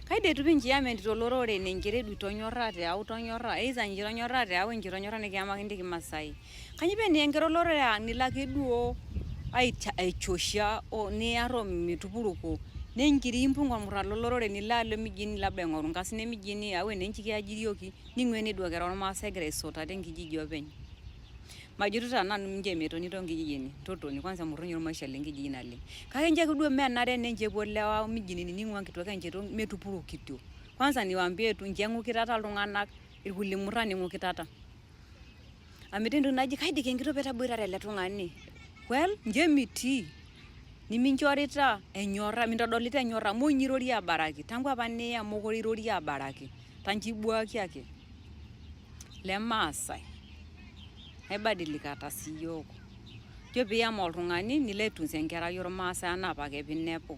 Kaida eitu pinchiyama entito olorore nenchere du itonyorrate au itonyorra either inche itonyorrate au inche itonyorra nikiyamaki intae kimasai. Kanyo pee eniya enkerai olorere ang nilo ake duo aichosha niar ometupuruko nenkiri imbung ormurrani lolorore nilo alo mijini labda aing'oru inkasin e mijini au enaa inchi kiajirioki ning'ua ene duo era ormaasai egira aisota tenkijiji openy. Majito taa nanu mincho metoni tonkijijini, totoni kwanza murru ninye ormaisha lenkijiji naleng. Kake incho ake duo menare ninche epuo ilewa mijinini ning'ua nkituak enche metupurukitio. Kwanza niwaambie tu incho eng'ukitata iltung'anak irkulie murran ing'ukitata. Amu etii entoki naji kaidiki enkitok pee etaboitare ele tung'ani. Well, ncho emitii niminchorita enyorra, mintodolita enyorra amu inye irorie abaraki tangu apa niya mokure irorie abaraki tanchi ibuaki ake. Lemaasai aibadilikata siyiok. Ijo piyam oltung'ani nilo aitunza enkerai ormaasai anaa apake pinepu.